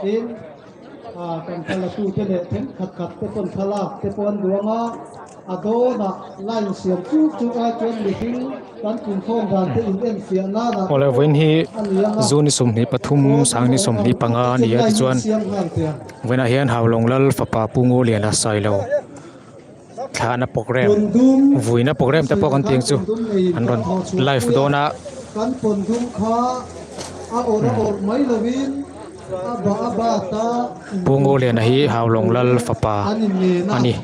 Tin, kan thlalatu te leh thenkhat khat te pawn thlalak te pawh an duang a, a dawnah line siam chuk chuk ai chuan mihring kan punkhawm dan te in enfiah nanah Awle vawiin hi a ni ang a. June ni 23 sang ni 25 a ni a tichuan vawiinah hian Haulawng Lal fapa Pu Ngurliana Sailo thlahna program vuina program te pawh kan tih ang chu an rawn live dawn a. Kan pawn dum kha a awrh a awrh mai lovin a bah a bat a Pu Ngurliana hi Haulawng Lal fapa an inngen a a ni.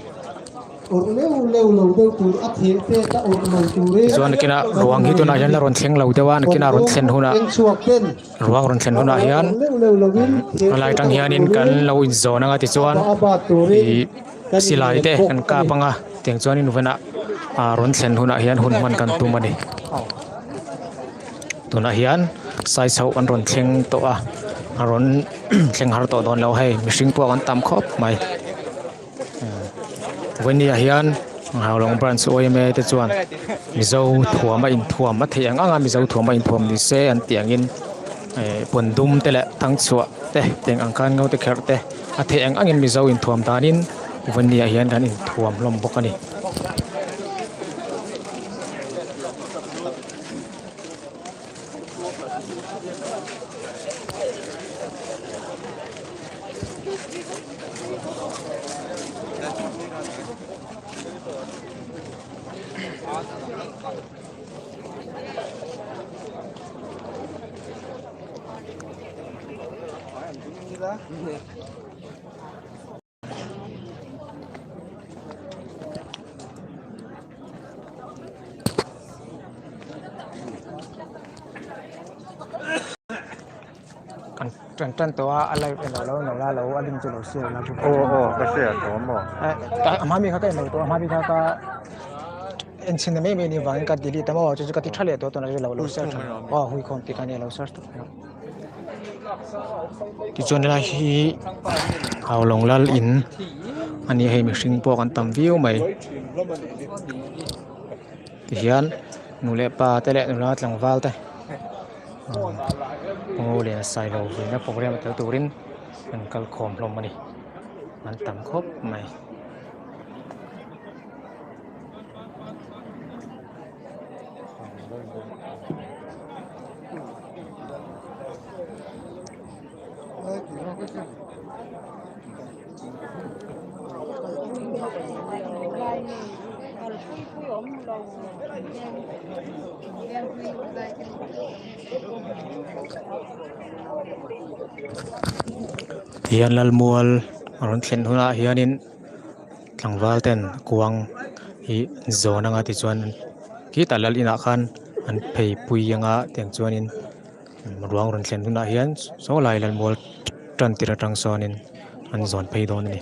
awrh leu leu lo deuh tur a theh pek a awrh lo turin Tichuan nakinah ruang hi tunah hian la rawn thleng lo deuh a nakinah rawn thlen hunah eng chhuak ten ruang rawn thlen hunah hian a lai atang hianin kan lo inzawn anga tichuan ih silai te kan kap anga tiang chuanin vawiinah ah rawn thlen hunah hian hun hman kan tum a ni tunah hian size ho an rawn thleng tawh a a rawn thleng har tawh dawn lo hei mihring pawh an tam khawp mai vawinia hian Haulawng branch yma te chuan mizo thuam a inthuam a theih ang ang a mizo thuam a inthuam ni se an tih angin eh pawn dum te leh thangchhuah te tiang ang khan ngaute kherh te. A theih ang angin Mizo inthuam danin Vawnia hian kan inthuam hlawm bawk a ni. Kan tan tan tawh a a live en lo lo la lo a link chu lo share la aw aw ka share tawh a maw eh a hma mi kha ka en lo tawh a hma mi kha ka en chhin na mai mai a nih vangin ka delete a maw chu chu ka ti tha leh tawh tunah chuan lo lo share tha aw hui khawm tih kha ania lo search tawh. Tichuan helai hi Haulawng lal in a ni a hei mihring pawh kan tam viau mai tihian nu leh pa te leh nula tlangval te ngo leh sailo vuina program a tel turin an kal khawm hlawm a ni an tam khawp mai. Tihian Lalmual a rawn thlen hunah hianin tlangval ten kuang hi zawn anga tichuan khitah lal inah khan an phei pui anga tiang chuanin ruang rawn thlen hunah hian saw lai lal mual tan tir atang sawnin an zawn phei dawn a ni.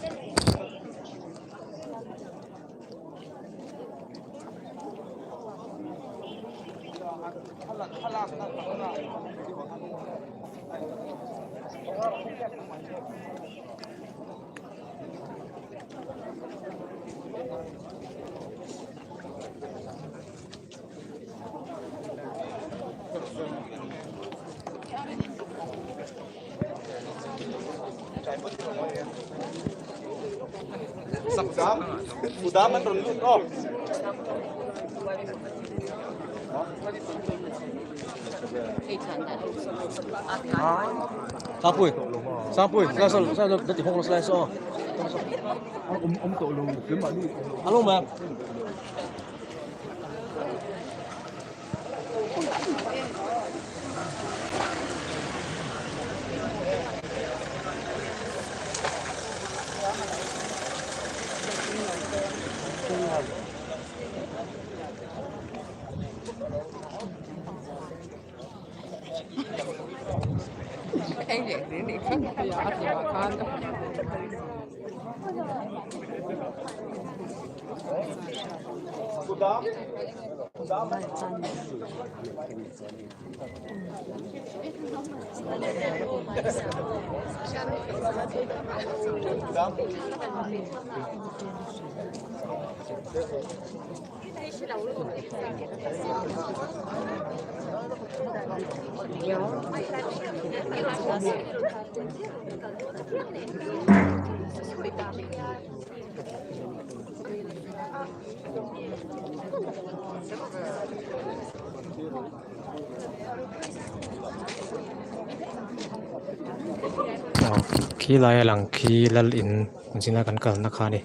Aw khi laia lang khi lal in zina kan kalna kha a ni.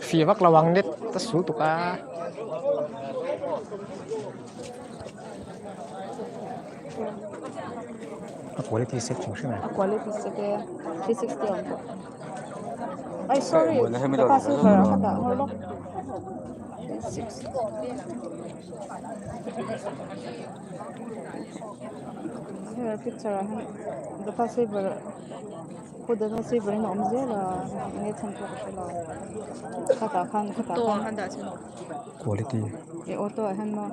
Fih vak lo ang net a sul tuk a. A quality set hrim hrim e. A quality set e 360 awm tawh. Ai sorry data saver ah ka dah ngawr lawk. 360. Hei picture ah hian data saver khu data saver in a awm zel a enge chhan pawh ka hre lo. Khatah khan khatah khan Quality. E auto ah hian maw.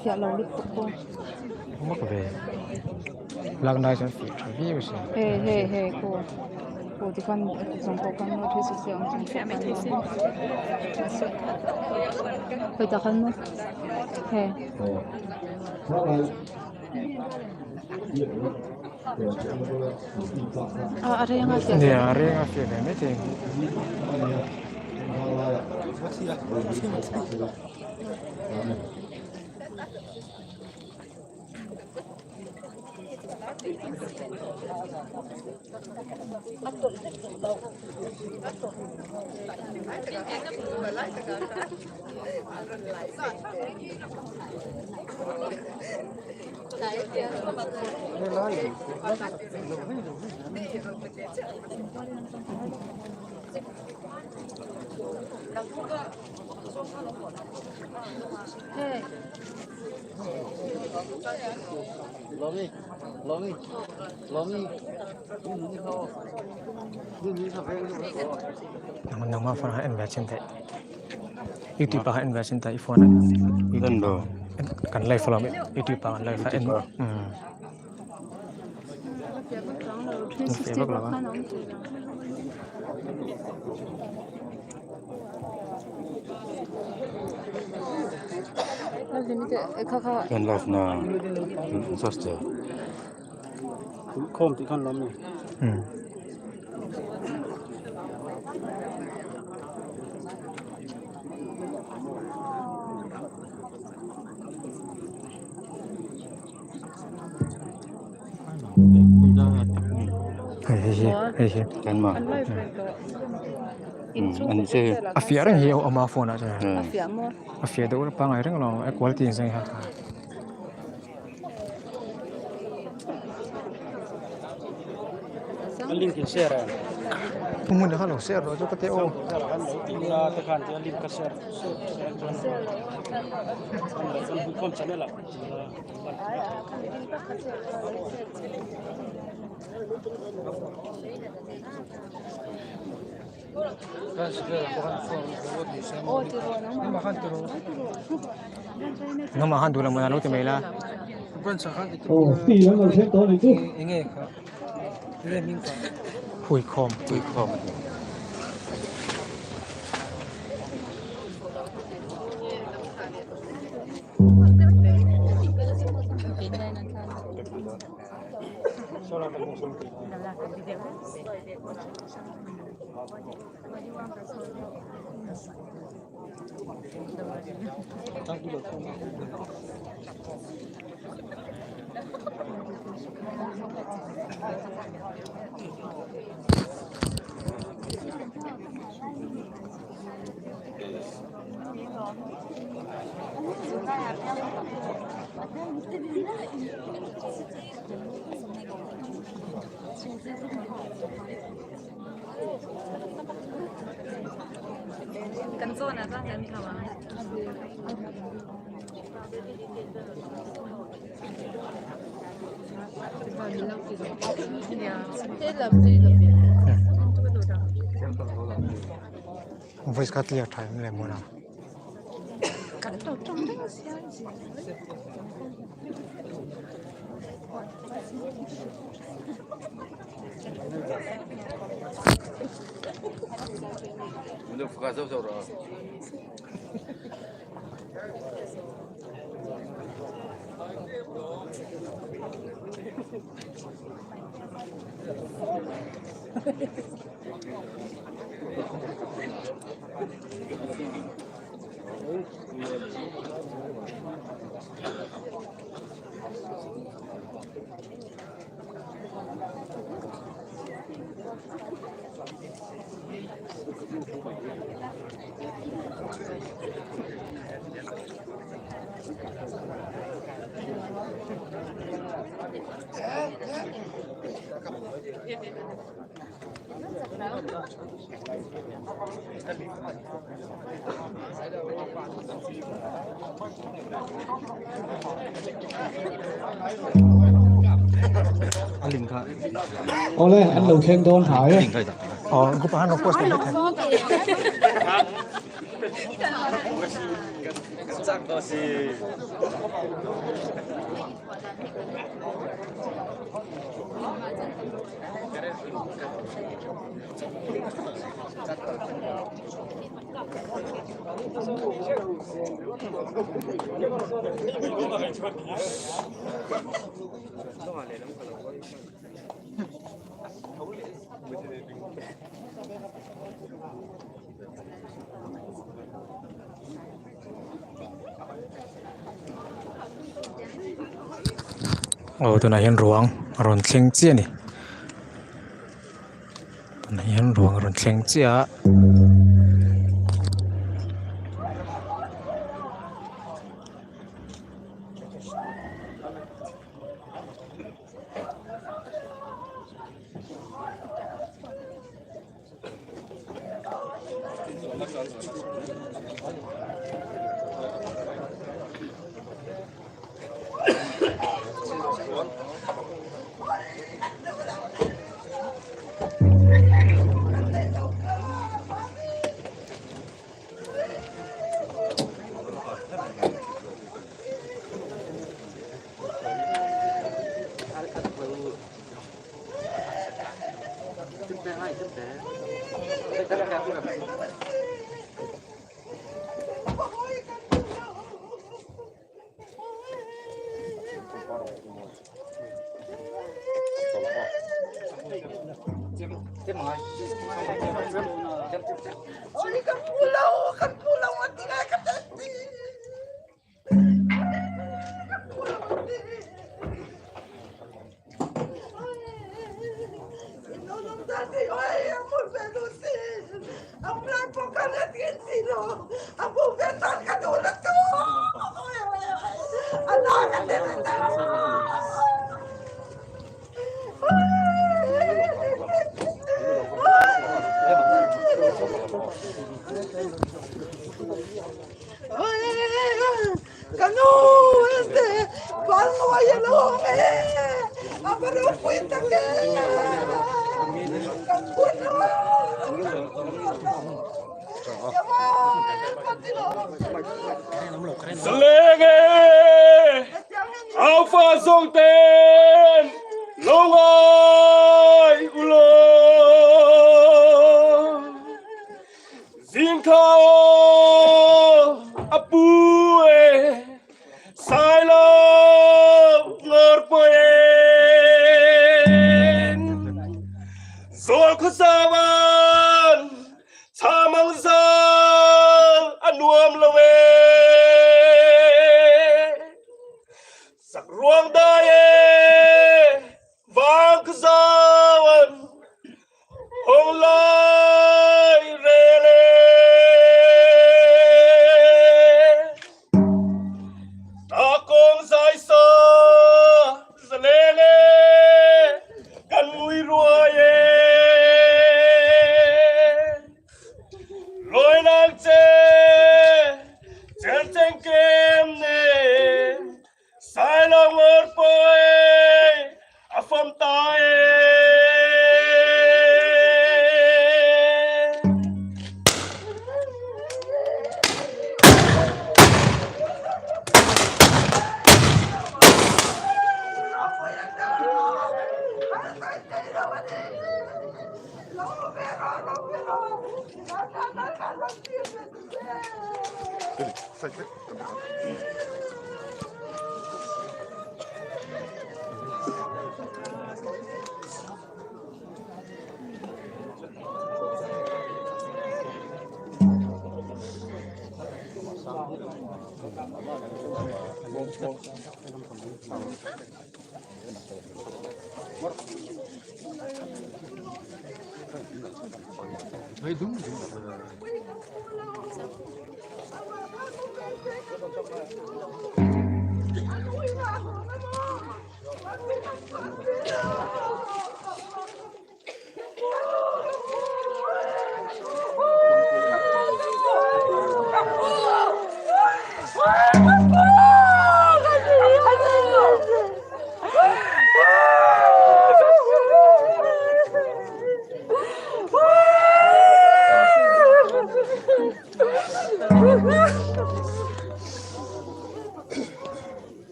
Fiah lo lutuk pawh. Mak ve. Lak nai chuan fiah tha viau sin. Hei hei hei khu khu tikhan zawng pawh khan maw 360 awm chung pawh khan maw. Hei tah khan maw hei. A reng a fiah. Nia a reng a fiah ve mai thei. Nangmah phone ah en ve chin theih. YouTube ah en ve chin theih i phone ah. Kan live alawm YouTube ah kan live a en. 360 pawh khan a awm thei lo. Kan live na search teh. Hei hei hi hei hi. Kan ma. Ani che. A fiah reng hi ama phone ah chuan. A fiah maw? A fiah deuh pangai reng lo a quality in zeng hi. Link in share a. Hmun kha lo share rawh chu ka ti aw. Link ka share. Channel ah. Nangmah khan duh lo maw lo ti mai la. Huikhawm. Huikhawm. Kan zawn ah chuan kan tho ang. Voice kha clear tha em le mawn a. Awle an lo thleng dawn hnai e. Aw group ah khan rawn post leh mai thei. Aw tunah hian ruang a rawn thleng chiah a ni tunah hian ruang a rawn thleng chiah a.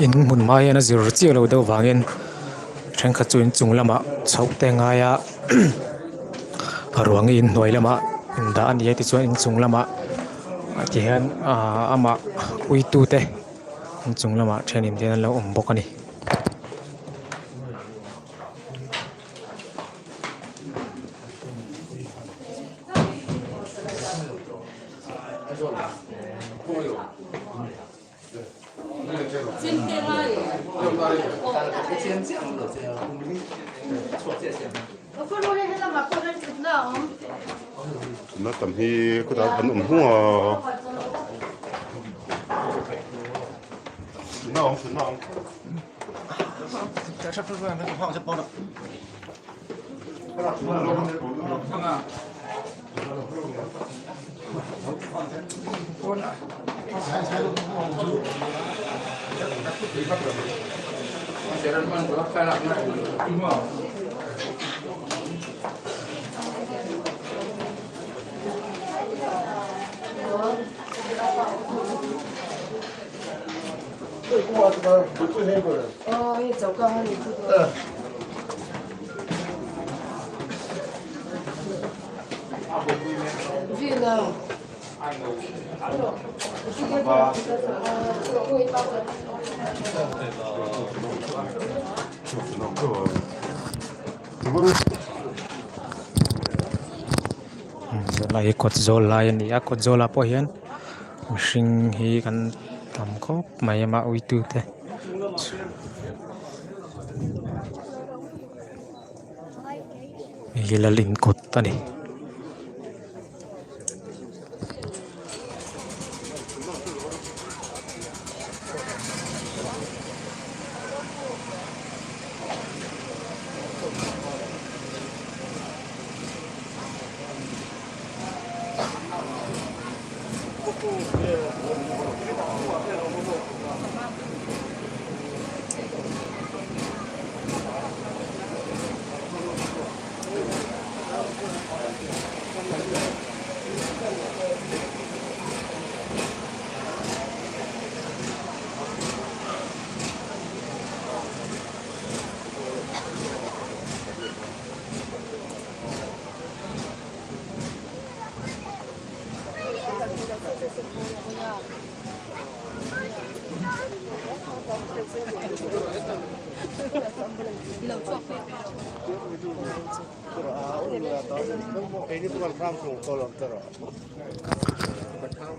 In hmun hma hian a zir chiah lo deuh vangin thenkhat chu inchung lamah chhoh te a ngai a a ruang hi inhnuai lamah indah a ni a tichuan inchung lamah tihian ahh amah uitu te inchung lamah thenin te an lo awm bawk a ni. Na tam hi khutah an awm hnung a na awm na awm Tunlai hi kawt zawl lai a ni a kawt zawlah pawh hian mihring hi kan tam khawp mai a mah uitu te. Hei hi lal in kawt a ni.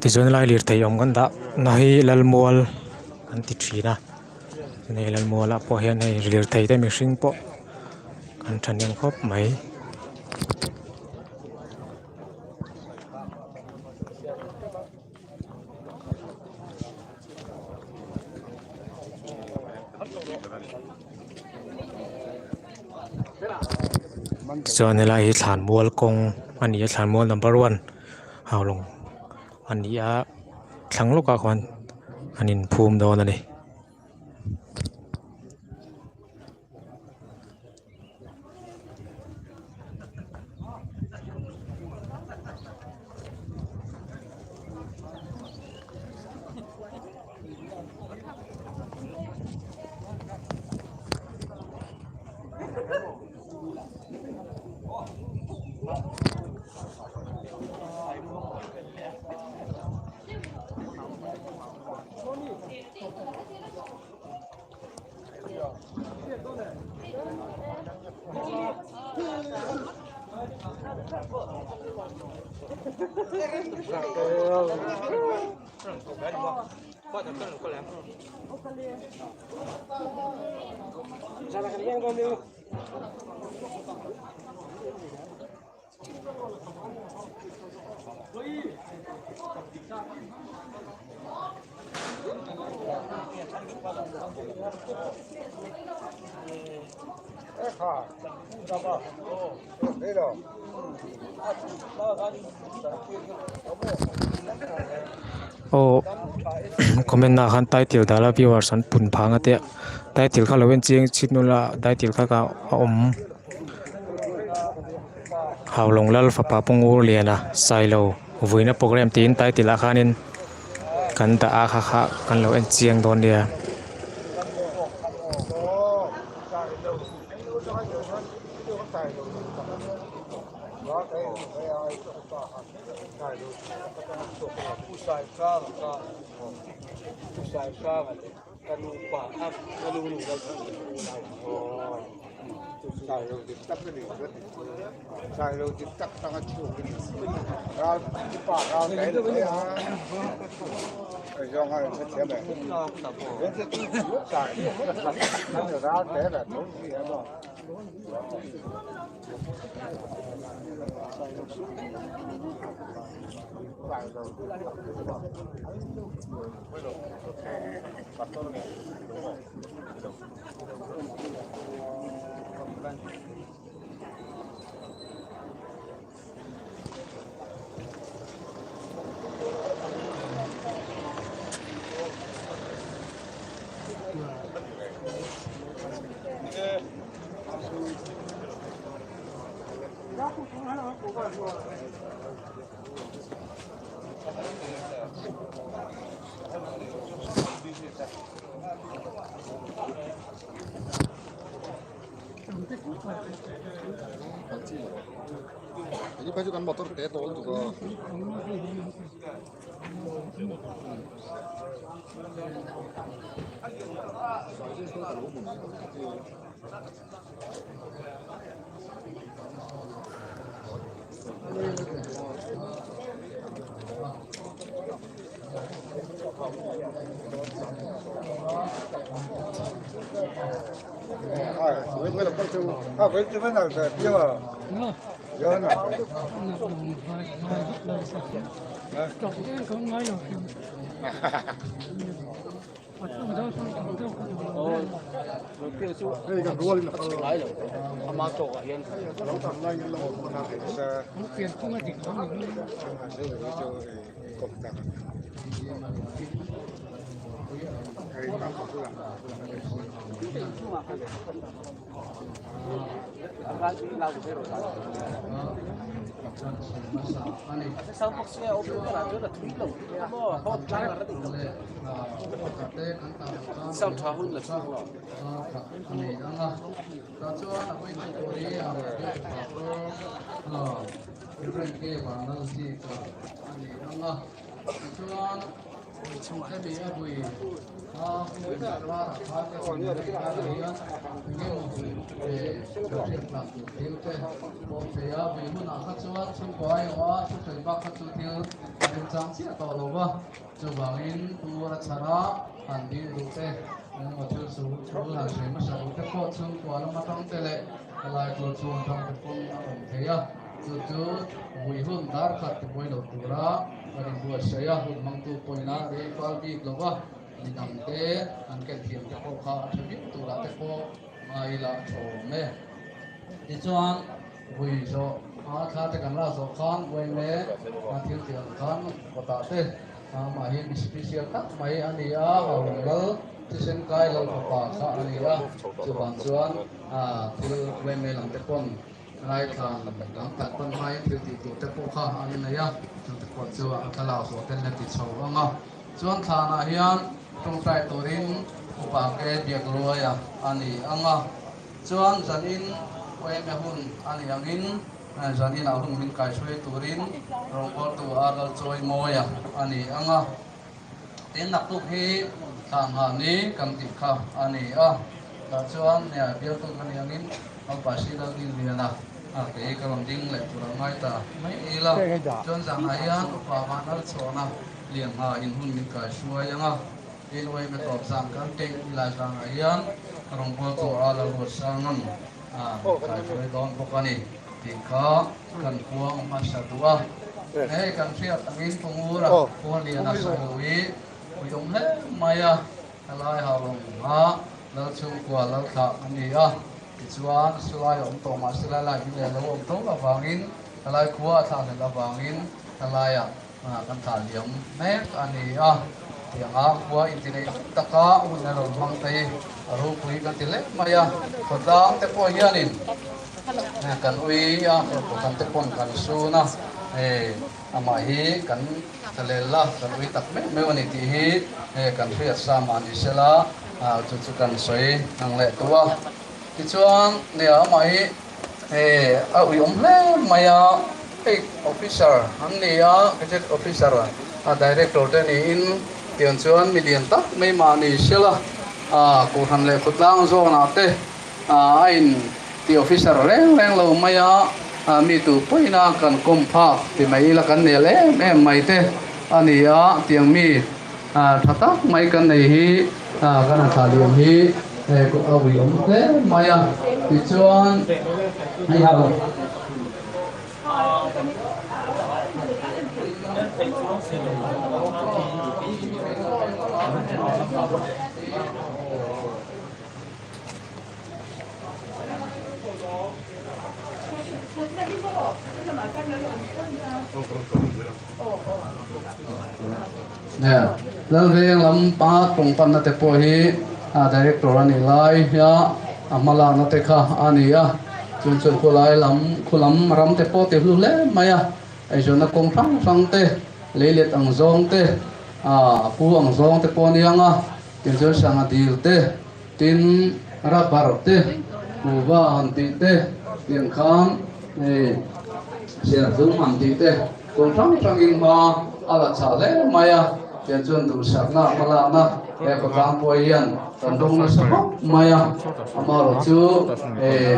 Tichuan helai lirthei awm kan dah na hi Lalmual an ti thin a hei Lalmual ah pawh hian hei lirthei te mihring pawh an thahnem khawp mai. Tichuan helai hi thlanmual kawng a ni a thlanmual number one haulawng a ni a thlang lawkah khuan an inphum dawn a ni. Aw comment ah khan title dah la viewers an pun phang a tia title kha lo en chiang chhin ula title kha kha a awm. Haulawng lal fapa Pungur Liana Sailo vuina programme tiin title ah khanin kan dah a kha kha kan lo en chiang dawn nia. Rev K Vanlalzika a ni ang a. Tichuan, hemi a vui a hun karah khan ka chhun reng karah hian engemaw eh kan hriat tlang tur thil te pawm thei a, vui hunah kha chuan chhungkaw aiawh a thusawi bak kha chu thil a remchang chiah tawh lo va, chuvangin tur a chhar a han ding duh te engemaw thil chu thu han sawi hmasa duh te pawh chhungkua lam atang te leh helai tur chhung atang te pawn a awm thei a. Chu chu vui hun dar khat ti buai lo tura kan inbuatsaih a, hun hmangtu pawhin a rei fal bik lo va, midang te an ken thiam te pawh kha a tha viau turah te pawh ngai ila a tha awm e. Tichuan, vui zawh a thla te kan lak zawh khan Uaime a thil tih ang khan kawtah te amah hi mi special tak mai a ni a, Haulawng Lal thisen kai Lal fapa kha a ni a, chuvang chuan thil Uaime lam te pawn Ngaithla dang tak pan hmain thil tih tur te pawh kha an nei a, chungte pawh chu a thlalak zawh ten la ti chho ang a. Chuan thlanah hian tawngtai turin upa ke biak luaia a ni ang a. Chuan zanin Uaime hun a nih angin zaninah hun min kaihruai turin rawngbawltu a Lalchawi Mawia a ni ang a. Tin naktuk hi thlan nghah ni kan tih kha a ni a, tah chuan nia bialtu ka nih angin Naupa Sri Laldinliana kei ka rawn ding leh tur ang ngai ta mai ila. Chuan zanah hian upa Vanlal chhawna lian hna in hun min kai hruai ang a, tin uaime tawp zan kan keng ilai zanah hian ka rawn bual tur a Lalruatsanga'n min kai hruai dawn bawk a ni tih kha kan puang hmasa duh a. Hei kan hriat angin Pu Ngura Khualiana sawi hi pui awm hle mai a, helai Haulawng a Lalchhungkua Lalthlah a ni a, tichuan Sulai a awm tawh mah se lai hi leh lo awm tho avangin helai khua a thlah hlelh avangin helaiah kan thlah liam mek a ni a, tianga khua intineih taka hun a rawn hmang te hi a ropui kan ti hle mai a, khawtlang te pawh hianin Kan ui a, kan te pawn kan sun a, hei amah hi kan thalel la, kan ui tak meuh meuh a ni tih hi hei kan hriat sa mah ni sela, chu chu kan sawi ang leh tu a. Tichuan nia amah hi hei a ui awm hle mai a, hei officer an ni a, gazette officer a director te niin tiang chuan mi lian tak mai mah ni sela, kohhran leh khawtlang zawnah te A in ti officer reng reng lo mai a, mi tu pawhin a kan kawm phak ti mai ila kan nel em em mai te a ni a, tiang mi tha tak mai kan nei hi kan han thlah liam hi a uiawm hle mai a, tichuan hei ho. Lalveng lam panga kawng panna te pawh hi a director a nih lai a a hma lakna te kha a ni a chuan chuan khawlai lam khaw lam ram te pawh ti hlu hle mai a eizawnna kawng hrang hrang te leilet ang zawng te a pu ang zawng te pawh a ni ang a. Tin chuan sangha dil te, tin rubber te, kuhva han tih te, tiang khan hei serthlum han tih te kawng hrang hrangin hma a la chhah hle mai a, tiang chuan duhsakna hmalakna he khawtlang pawh hian kan dawng nasa khawp mai a, amaherawhchu hei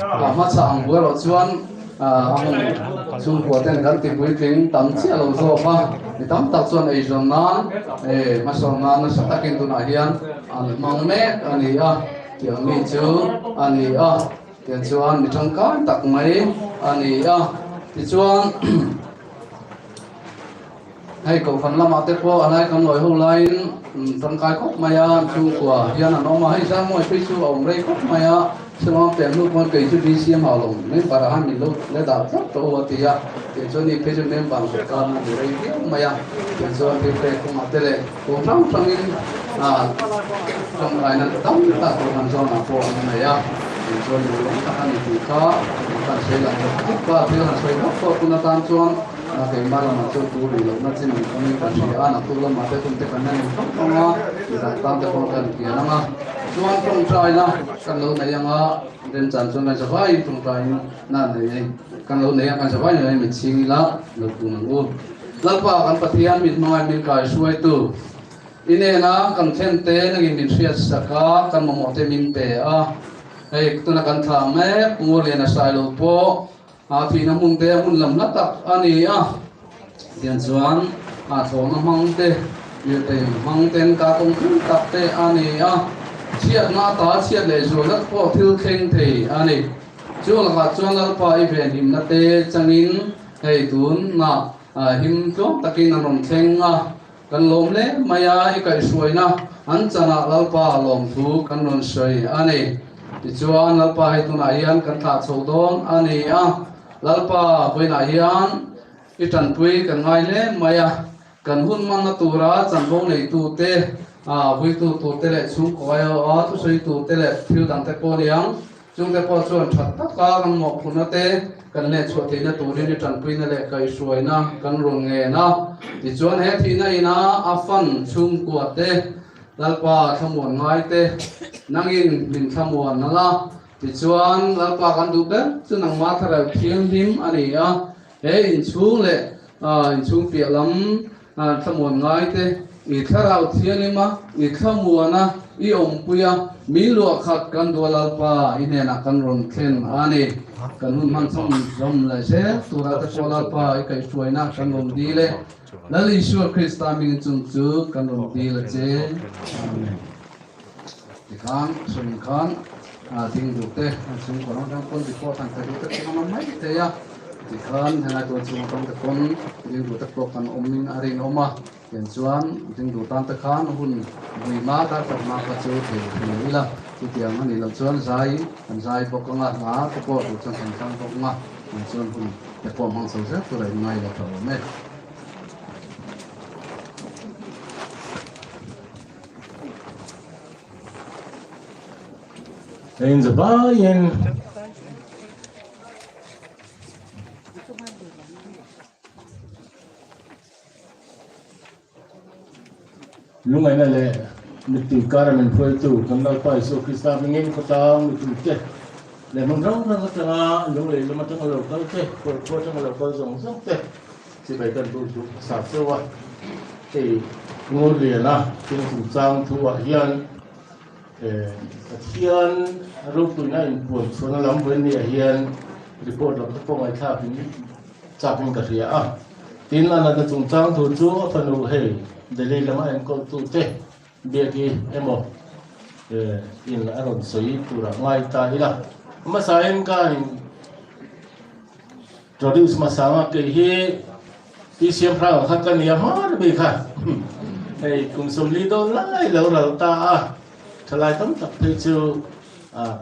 a hmachhah ang bu erawh chuan A hmun chhungkua ten kan ti puitling tam chiah lo zawk a, mi tam tak chuan eizawn nan hmasawn nan nasa takin tunah hian an hmang mek a ni a, tiang mi chu a ni a, tiang chuan mi tangkai tak mai a ni a, tichuan Hei kohhran lamah te pawh a lai kan lawi ho laiin tangkai khawp mai a, chhungkua hian an awm a, hei Zangmawi phei chu a awm rei khawp mai a, Chhungam pian hnu pawn kei chu BCM hau lo member ah han min lo le dah tlat tawh u a ti a, tiang chuan ni phei chu member sawrkar a ni rei viau mai a, tiang chuan thil pek kawngah te leh kawng hrang hrangin tangkaina tam tak kohhran zawnah pawh an nei a, tiang chuan lung tak a ni tih kha kan sawi lang tawh khawp a, thil han sawi vak pawh tun atan chuan. A keimah lamah chuan tu rih lohna chin min awmin ka hria a, naktuk lamah te hun te kan la nei hlauh hlauh a, midang tan te pawh kan pian ang a. Chuan tawngtaina kan lo nei anga remchan chuan kan zavaiin tawngtain na nei a ni. Kan lo nei a, kan zavai nei mit chhing ila lo kun ang u. Lalpa kan Pathian mit hmangaih min kai hruaitu i nena kan thlen te nangin min hriat sak a, kan mamawh te min pe a. Hei tuna kan thlah mek Ngurliana Sailo pawh a thihna hmun te hmun lam hla tak a ni a. Tiang chuan a thlawhna hmang te, lirthei hmang ten ka kawng thleng tak te a ni a. Chhiatna ata chhiat leh zualna pawh thil thleng thei a ni. Chu lakah chuan Lalpa i venhimna te changin hei tunah him tluang takin an rawn thleng a. Kan lawm hle mai a, i kaihhruaina an chanah Lalpa lawmthu kan rawn sawi a ni. Tichuan Lalpa hei tunah hian kan thlah chho dawn a ni a, Lalpa vawiinah hian i tanpui kan ngai hle mai a, kan hun hmanna tura chanvo neitute, vuitu turte leh chhungkaw aiawha thusawitute leh thil dangte pawh a ni ang. Chungte pawh chuan that taka kan mawhphurhna te kan leh chhuah theihna turin i tanpuina leh kaihhruaina kan rawn ngen a. Tichuan he thihna ina a fan chhungkua te, Lalpa thlamuan ngai te, nangin min thlamuan a la. Tichuan Lalpa kan duh ber chu nangmah thlarau thianghlim a ni a. He inchhung leh inchhung piah lam Thlamuan ngaite, i thlarau thianghlim a, i thlamuan a, i awmpui a, mi luah khat kan duah Lalpa i hnenah kan rawn thlen a ni. Kan hun hman chhawm zawm leh zel turah te pawh Lalpa i kaihhruaina kan rawn dil e. Lal Isua Krista hmingin chung chu kan rawn dil a che. Amen. Tikhan sawiin khan ding duh te an chhungkaw hrang hrang pawn report han pe duh te pawh an awm mai thei a, tikhan helai tur chhungkaw hrang te pawn ding duh te pawh kan awmin a rinawm a, tiang chuan ding duh tan te khan hun vui hma dar tak hma kha chu thei thei ila, chutiang a nih loh chuan zai kan zai bawk anga hla te pawh duh chuan kan thlang bawk anga, tiang chuan hun te pawh hmang chho zel tur a inngai lo ta awm e. Heng zavaiin lungaihna leh mittui kara min hruaitu kan Lalpa Isua Krista hmingin khawtlang mipui te leh hmun hrang hrang atanga lunglei lam atanga lo kal te, kawrkhua atanga lo kal zawng zawng te Chibai kan duh duh hmasa cheu a, hei Ngurliana thil chungchang thu ah hian Pathian ropuina inpuan chhuahna lam vawi ni ah hian report lam te pawh ngaihthlak in chak in ka hria a. Tin, a natna chungchang thu chu a fanu hei Delhi lama enkawl tu te biaki emaw in a rawn sawi turah ngai ta ila. Hmasa in ka in Produce hmasanga kei hi Pi Siamhranga kha ka nia hmar bik a, hei kum 40 dawn lai lo ral ta a, thalai tam tak phei chu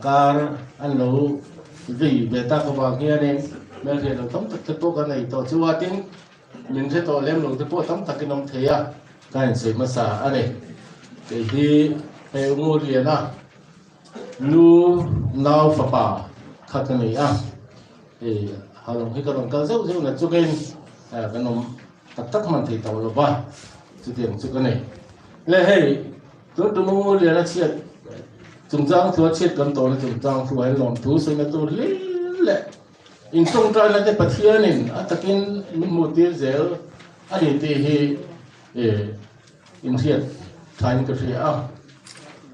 kar an lo vei ve tak avang hianin hmelhriat lo tam tak te pawh ka nei tawh chu a, tin min hre tawh lem lo te pawh tam takin awm thei a, ka insawi hmasa a ni. Kei hi hei U Ngurliana nu nau fapa kha ka ni a. Hei halawng hi ka rawn kal zeuh zeuh na chukin kan awm tak tak hman thei tawh lo va, chutiang chu ka nei. Le hei tun tum u lian a chhiat chungchang thu a chhiat kan tawhna chungchang thu ah hian lawmthu sawina tur hlir leh intawngtaina te Pathianin a takin min hmuh tir zel a ni tih hi inhriat thain ka hria a.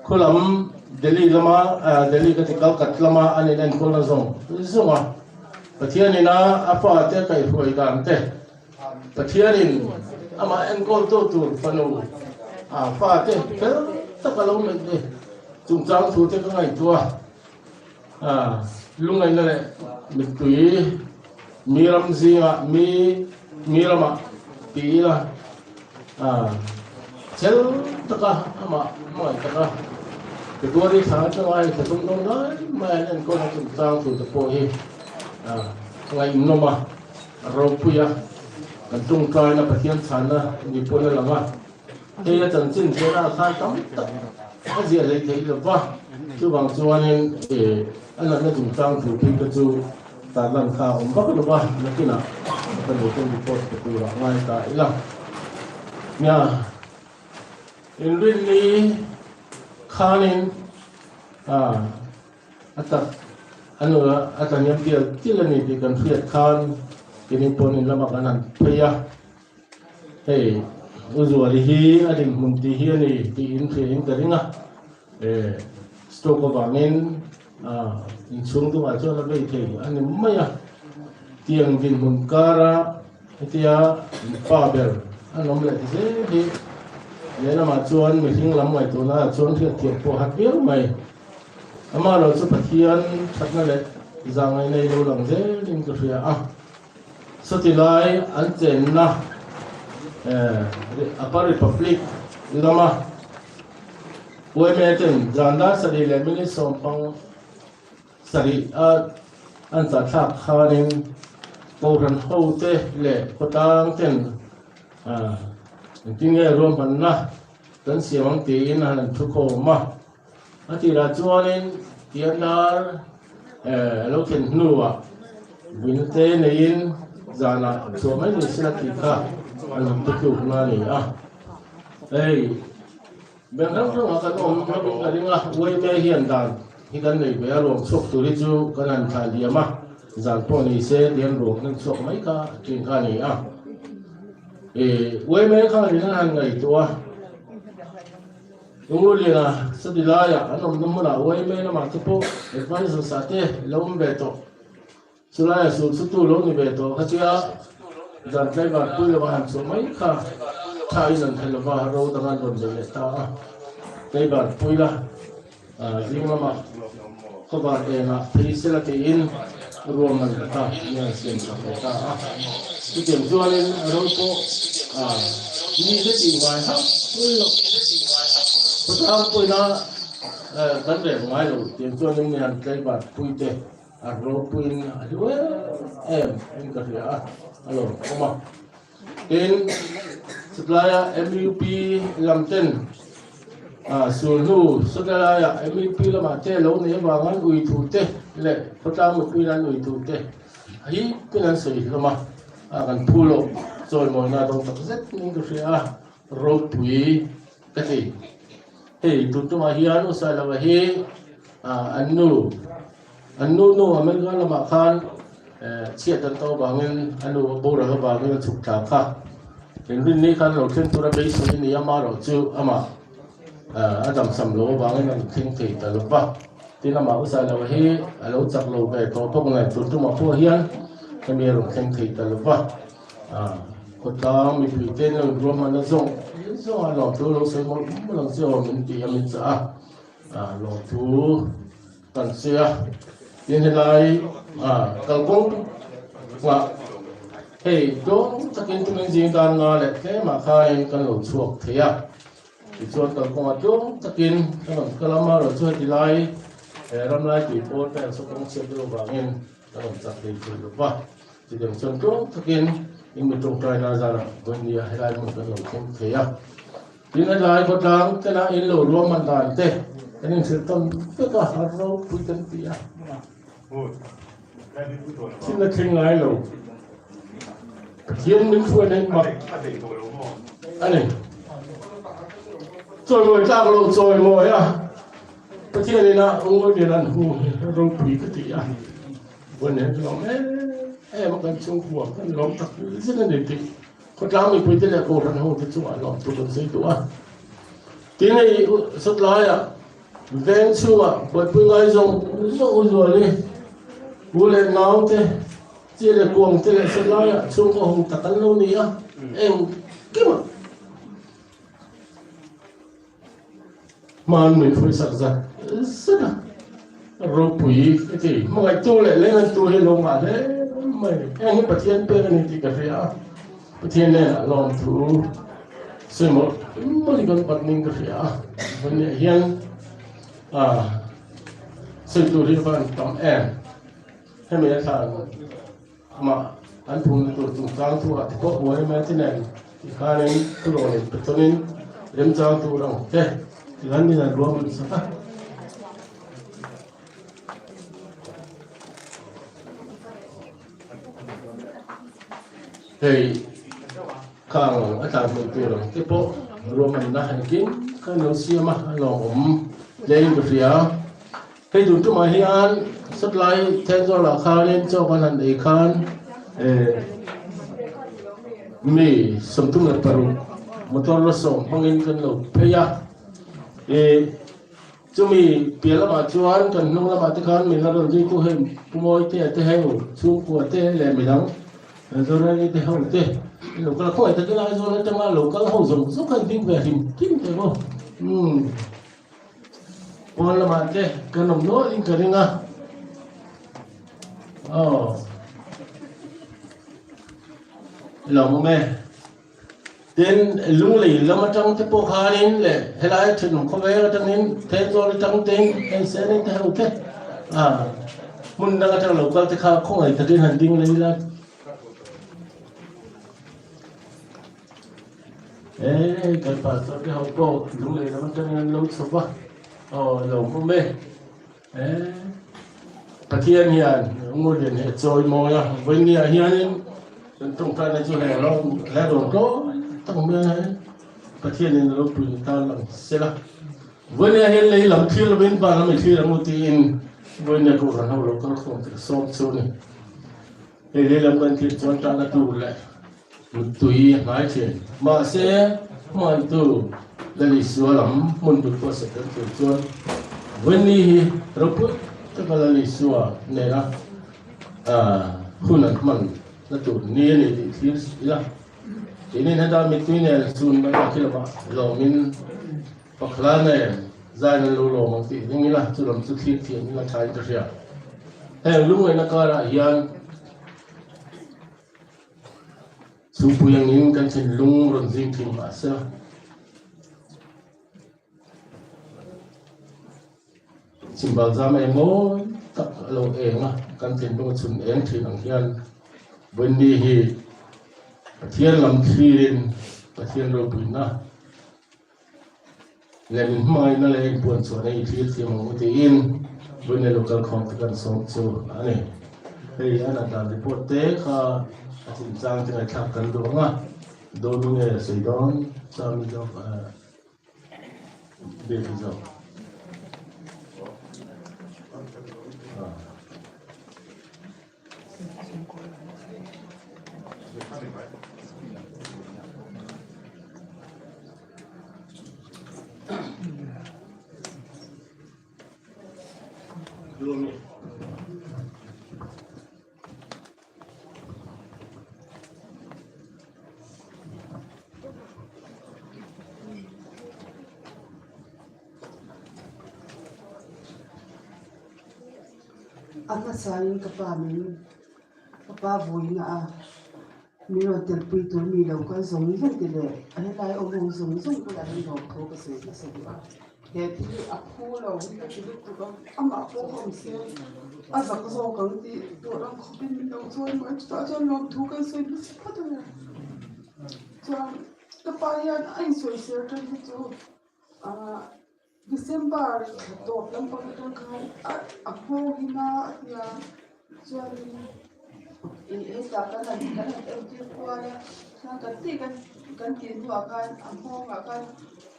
Khulam Delhi lama Delhi ka ti Calcutta lama an in enkawlna zawng zawng a. Pathianin a a fa te kaihhruai dan te, Pathianin amah enkawltu tur fanu a fa te fel tak a lo neih ni chungchang thu te ka ngaihtuah a. Lungaihna leh mittui mi ram zingah mi mi ramah ti ila chel taka amah hmangaih taka February thla atanga hei thla tum dawn lai mai an enkawlna chungchang tur te pawh hi ngaihnawm a, a ropui a, kan tawngtaina Pathian chhanna ni pawn a lang a. Hei a chanchin ziahna ah khan tam tak a ziah hlei theih lo va, chuvang chuanin a natna chungchang thu phei kha chu tarlan kha a awm vak lo va, nakinah ka nu ten report pe turah ngai ta ila. Nia, inrinni khanin. A tak a nu a tlahniam tial tial a ni tih kan hriat khan keini pawh in lamah kan han phei a. Hei U Zuali hi a dinhmun tih hi a ni tih in hria in ka ring a. Stroke avangin inchhung dungah chuan a vei thei a ni mai a. Tiang dinhmun kara hetia pa ber an awm leh ti zel hi lehlamah chuan mihring lam ngaihtuahna ah chuan hriatthiam pawh a hat viau mai. Amaherawh chu Pathian thatna leh zahngaihna i lo lang zelin ka hria a. Sawti lai an chenna Upper Republic lama yma ten zan dar sarih leh minute sawmpang sarih a an chahthlak khanin Kohhran hote leh khawtlang ten engtin nge ruahmanna kan siam ang tiin an han thukhawm a. A tirah chuanin Tianlar a lo thlen hnuah buina te neiin zanah chhuah mai ni sela tih kha an han thutlukna a ni a. Hei beng hrang hrangah kan awm hlauhin ka ring a, Uaime hian dan hi kan nei ve a, ruang chhuak tur hi chu kan han thlah liam a, zan pawh ni se tihian ruang hnem chhuak mai kha thin kha a ni a. Uaime khanin an han ngaihtuah a. Lunglulina study laiah an awmna hmunah yma lamah te pawh advisors ah te lo awm ve tawh. Chulaiah sul chhutu lo ni ve tawh kha tia zan tlaivar pui lova han chhuah mai kha tha in an thei lova ro dang an rawn bei leh ta a. Tlaivar pui la zing lamah khawvar engah phei sela tiin ruahman kha mi an siam sak leh ta a. Chutiang chuanin ro pawh mi te tih ngai hauh lo. Khawtlang pawina kan rel ngai lo tiang chuanin mi han tlaivar pui te a ropuiin a hlu em em in ka hria a, a lawm awm a. Tin, chutlaia MUP lam ten sulhnu sawtlaia MUP lamah te lo nei avang an ui thu te leh khawtlang mipui an ui thu te hi tin an sawi hlawm a, kan phu loh chawimawina dawn tak zet in ka hria a, ropui ka ti. Hei tun tumah hian U Sailova hi an nu An nu nu America lamah khan chhiat an tawh avangin a nu a boral avangin a chhuk thla kha. Inrinni khan lo thleng tura beisei a ni a, amaherawh chu amah a damsam lo avangin a rawn thleng thei ta lo va. Tin, amah U Sailova hi a lo chak lo ve tawh bawk nen tun tumah pawh hian hemi a rawn thleng thei ta lo va. Khawtlang mipui te an ruahmanna zawng zawngah lawmthu lo sawi mawlh mawlh ang che aw min ti a min chah a, lawmthu Kan sawi a, tin helai kalkawng nghah hei tlawm takin tumin zing dan nga leh tlemah khanin kan lo chhuak thei a, tichuan kalkawngah tlawm takin kan rawn kal a, amaherawhchu chu heti lai ramlai tui pawl vel saw kawng chhiat deuh avangin kan rawn chak thei thei lo va, chutiang chuan tlawm takin in mi tawngtaina zanah vawinia helai hmun kan lo thleng thei a. Tin helai khawtlang tena in lo ruahman dan te kan inhrilh tawn vek a, a ropui kan ti a. Thil a thleng ngai lo. Pathian min hruai na in mak a ni. Chawimawi tlak lo chawimawi a, Pathian ina ungawi lian an hu hi ropui ka ti a. Vawiin hian ka lawm em em a, kan chhungkua kan lawm tak zet a ni tih. Khawtlang mipuite leh Kohhran hote chungah lawmtu kan sawi duh a. Tin hei sawtlaiah veng chhungah buaipui ngai zawng zawng u zual hi u leh nau te, chi leh kuang te leh sawtlaiah chhungkaw hung tak an lo ni a, engkimah hmaan min hruaisak zat zat a, ropui ka ti. Hmangaihtu leh lengantu hi lo ngah hle mai. Heng hi Pathian pek a ni tih ka hria a, Pathian hnenah lawmthu sawi mawlh mawlh hi kan bat ning ka hria a, vawiinah hian sawi tur hi a van tam em. Hemi a thlan amah an phumna tur chungchang thu ah te pawh buai mai te nen tikhanin thurawn in pe tawnin remchang tur ang te tikhan min han ruahman sak a. Hei khang a tlan hmun tur ang te pawh ruahmanna engkim kha an lo siam a, a lawmawm hle in ka hria. Hei tun tumah hian sawtlai Thenzawl ah khanin chaw kan han ei khan mi 36 motor la sawm hmangin kan lo phei a. Chumi piah lamah chuan kan hnung lamah te khan min la rawn zui tu hei Pu Mawitea te hei chhungkua te leh midang Zorani te ho te an lo kal a, khawngaih takin Aizawl atanga lo kal ho zawng zawng kha an ding ve hrim hrim teh maw. Umm pawn lamah te kan awm nual in ka ring a. Aw lo awm e. Tin, lunglei lam atang te pawh khanin leh helai thenawm khawvel atangin Thenzawl atang tein hei Senin te ho te ah hmun dang atang lo kal te kha khawngaih takin han ding lei la. E kan pastor te ho pawh lunglei lam atangin an lo chho va, aw lo hmawm e. E Pathian hian Ngurlian hi a chawi mawi a, vawinia hianin kan tawngtaina chu he rawng he rawn tlawm tak mai a he Pathianin a ropui ni ta lang sela. Vawinia hian lei lam thlir lovin van lam i thlir ang u tiin vawinia kohhran ho lo kal khawm te ka sawm chu a ni. Hei lei lam kan thlir chuan tahna tur leh Muttui a hnai thin. Mahse, hmangaihtu Lal Isua lam hmun dul pawh set kan tur chuan Vawini hi ropui taka Lal Isua nena hun an hman na tur ni a ni tih thlir ila. Keinin heta mittui nen chhun mai a khi lovah lawmin pakhala nen zain an lo lawm ang tih ring ila chu lam chu thlir thiam ila thain ka hria. Heng lungngaihna karah hian Chhungpui angin kan thinlung rawn zing thin mah se la, chhimbal zam eng mawi tak a lo eng a, kan thinlung a chhun eng thin ang hian Wendy hi Pathian lam thlirin Pathian ropuina leh min hmangaihna leh inpuan chhuahna i thlir thiam ang u tiin Vawine local khawm te kan sawm chu a ni. Hei a natdan report te kha a chinchang te ngaihthlak kan duh ang a, Dawmi nge sawi dawn Chami zawk Biaki zawk. A hmasain ka pa min ka pa vuina a min rawn telpui tur mi lo kal zawng zawng te leh a helai awm ho zawng zawng bulah hian lawmthu ka sawi hmasa duh a, he thil hi a phu lo hi ka ti lutuk a, amah pawh ka awm se a zak zawk ang tih tur ang khawpin min lo chawi mai chutah chuan lawmthu kan sawi hmasa phawt a ni chuan ka pa hian a insawisel tan hi chu ahh. December thla tawp lampang atang khan a nghawng hi na a ti a chuanin ih hetah kan han kan han entir kual a chuan kan tih kan kan tih hnuah khan a nghawngah khan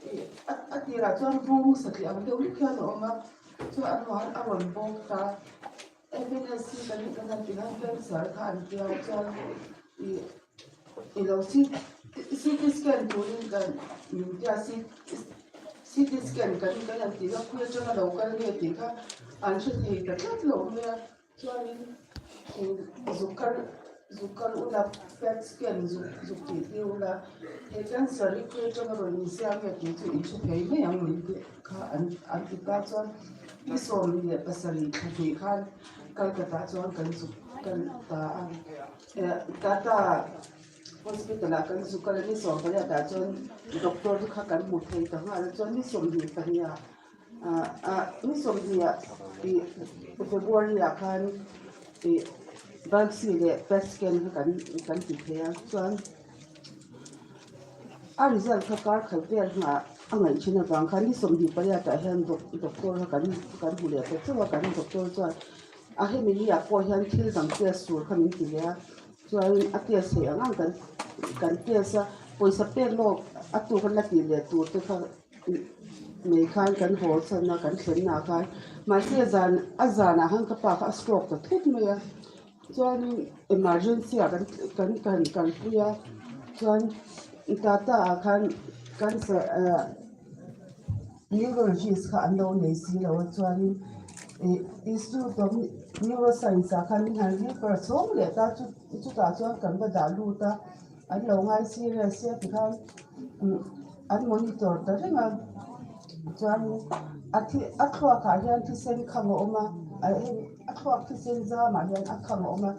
ih a tirah chuan vung satliah ang deuh hlek hian a awm a chuan a hnuah khan a rawn bawk ta F_N_S_C kan kan han tih khan cancer kha an tia chuan ih i lo C_T scan turin kan min tia C_T scan kan kan han tih kha khawi atanga lo kal nge tih kha an hre thei ta tlat lo mai a chuanin zuk kal zuk kal ula pet scan zuk zuk tih tir ula he cancer hi khawi atanga rawn insiam nge tih chu in hre thei mai ang min tih kha an an ti ta chuan ni 17 thla hnih khan Calcutta chuan kan zuk kal ta a. Tata hospital ah kan zuk kal a ni 18 ah chuan doctor te kha kan hmu thei ta nghal a chuan ni 22 ah ah ni 20 ah ih February ah khan ih biopsy leh pet scan kha kan kan ti thei a chuan a result kha kar khat vel hma a ngaih thin avang khan ni 28 ah hian doctor kha kan kan hmu leh ta chauh a kan doctor chuan. A hemi ni ah pawh hian thil dang test tur kha min ti ve a chuanin a test theih ang ang kan kan test a pawisa pek lawk a tuk a la tih leh tur te kha Nei khan kan haw chhan a kan thlenna ah khan mahse zan a zanah khan ka pa kha a stroke ta thut mai a chuanin emergency ah kan kan kan kalpui a chuan tata ah khan cancer ah neurologist kha an lo nei si lo a chuanin ih institute of neuroscience ah khan min han refer chhawng leh ta chu chutah chuan kan va dah lut a. An lo ngai serious sia tikhan an monitor ta reng a chuan a thi a thluak ah hian thisen khang a awm a a thluak thisen zam ah hian a khang a awm a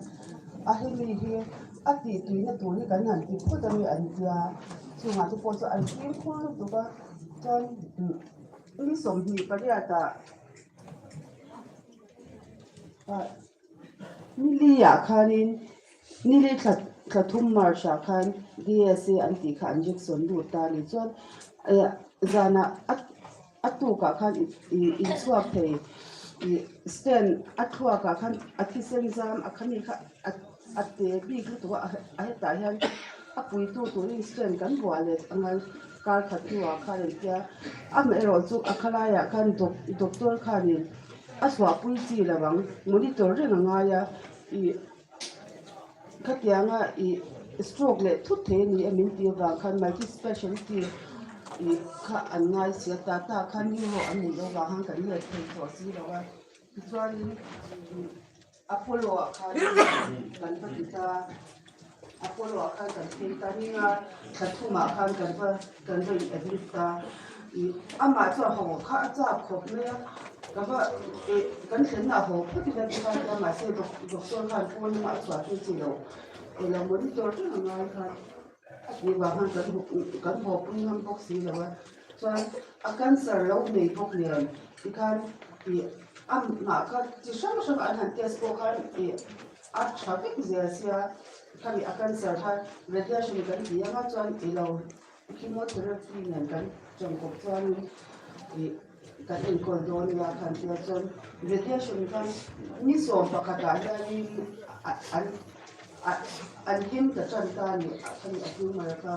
a hemi hi a tih tuina tur hi kan han ti phawt a ni an tia chungah te pawh chu an fimkhur lutuk a chuan ni 28 ah ah nili ah khanin. Nili thla thla thum March ah khan DSA an tih kha an injection lut ta a ni chuan eh zanah a a tukah khan ih inchhuak thei ih stand a thluak ah khan a thisen zam a khami kha a a te bik lutuk a a hetah hian a puitu turin stand kan buah let ang a kar khat hnuah khan an tia amaherawh chu a khalaiah khan doc doctor khanin a chhuahpui chi lo ang monitor reng a ngai a ih. Khatianga ih stroke leh thut thei a ni a min tih avang khan multi speciality ih kha an ngai si a tata khan neuro an neih loh avang khan kan let thei tawh si lo a tichuanin ih Apollo ah khan kan va ti ta Apollo ah khan kan phei ta ring a thla thumah khan kan va kan va in admit ta ih amah chu a haw kha a chak khawp mai a. Ka va eh kan thlenna a haw phawt ila ti khan tia mahse doctor khan phone lamah a chhuah tir chi lo eng lo monitor reng a ngai khan a tih vang khan kan kan haw pui ngam bawk si lo a chuan a cancer lo nei bawk nen tikhan ih amah kha chi hrang hrang an han test pawh khan ih a tha vek zel sia khami a cancer kha radiation kan ti anga chuan ih lo chemotherapy nen kan chawngkawp chuanin ih. Kan enkawl dawn nia khan tia chuan radiation khan ni 11 ah hianin an an him ta tan ta a ni a tumor kha.